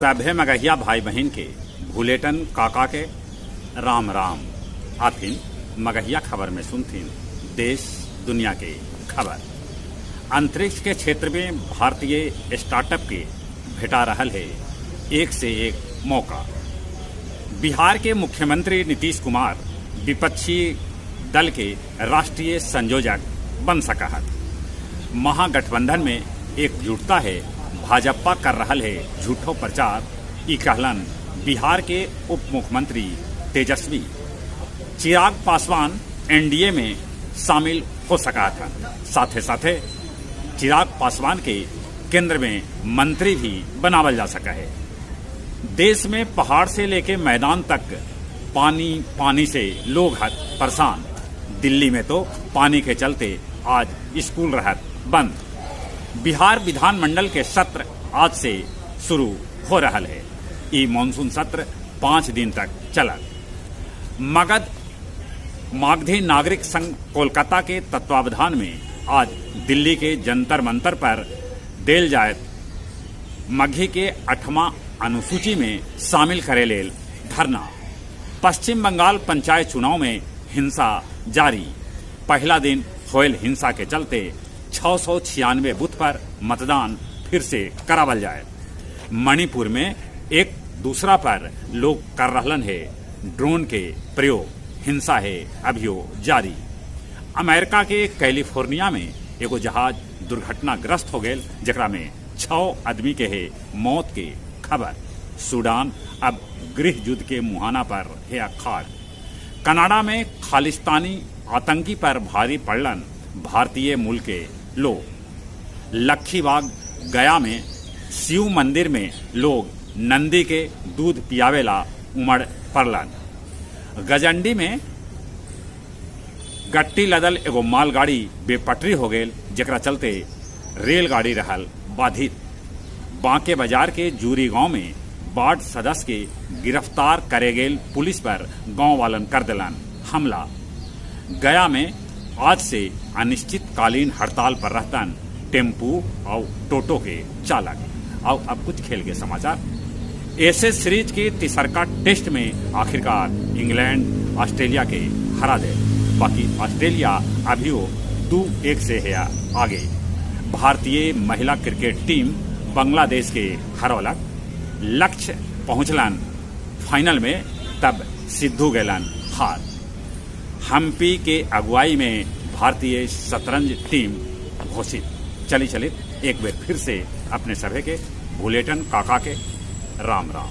सभे मगहिया भाई बहिन के भुलेटन काका के राम राम। आथिन मगहिया खबर में सुनथिन देश दुनिया के खबर। अंतरिक्ष के क्षेत्र में भारतीय स्टार्टअप के भेटा रहल है एक से एक मौका। बिहार के मुख्यमंत्री नीतीश कुमार विपक्षी दल के राष्ट्रीय संयोजक बन सका है। महागठबंधन में एकजुटता है, भाजपा कर रहल है झूठो प्रचार, ई कहलन बिहार के उप मुख्यमंत्री तेजस्वी। चिराग पासवान एनडीए में शामिल हो सका था। साथे साथे चिराग पासवान के केंद्र में मंत्री भी बनावल जा सका है। देश में पहाड़ से लेके मैदान तक पानी पानी से लोग हत परेशान। दिल्ली में तो पानी के चलते आज स्कूल रहत बंद। बिहार विधानमंडल के सत्र आज से शुरू हो रहा है। ई मानसून सत्र 5 दिन तक चलत। मगध मागधी नागरिक संघ कोलकाता के तत्वावधान में आज दिल्ली के जंतर मंतर पर देल जायत मगही के अठवां अनुसूची में शामिल करे लेल धरना। पश्चिम बंगाल पंचायत चुनाव में हिंसा जारी। पहला दिन होयल हिंसा के चलते 696 बूथ पर मतदान फिर से करावल जाए। मणिपुर में एक दूसरा पर लोग कर रहलन है ड्रोन के प्रयोग। हिंसा है अभियो जारी। अमेरिका के कैलिफोर्निया में एगो जहाज दुर्घटनाग्रस्त हो गए, जकरा में 6 आदमी के है मौत के खबर। सूडान अब गृह युद्ध के मुहाना पर है अखाड़। कनाडा में खालिस्तानी आतंकी पर भारी पड़लन भारतीय मूल के लोग। लखीबाग गया में शिव मंदिर में लोग नंदी के दूध पियावेला उमड़ पड़लन। गजंडी में गट्टी लदल एगो मालगाड़ी बेपटरी हो गेल, जेकरा चलते रेलगाड़ी रहल बाधित। बांके बाजार के जूरी गांव में वार्ड सदस्य के गिरफ्तार करे गेल पुलिस पर गांव वालन कर दिलन हमला। गया में आज से अनिश्चितकालीन हड़ताल पर रहतन टेम्पू और टोटो के चालक। और अब कुछ खेल के समाचार। एशेज सीरीज के तिसरका टेस्ट में आखिरकार इंग्लैंड ऑस्ट्रेलिया के हरा दे, बाकी ऑस्ट्रेलिया अभी वो 2-1 से है आगे। भारतीय महिला क्रिकेट टीम बांग्लादेश के हरौलक, लक्ष्य पहुंचलन फाइनल में, तब सिद्धू गेलन हार। हम्पी के अगुवाई में भारतीय शतरंज टीम घोषित। चली चलित एक बार फिर से अपने सभे के भुलेटन काका के राम राम।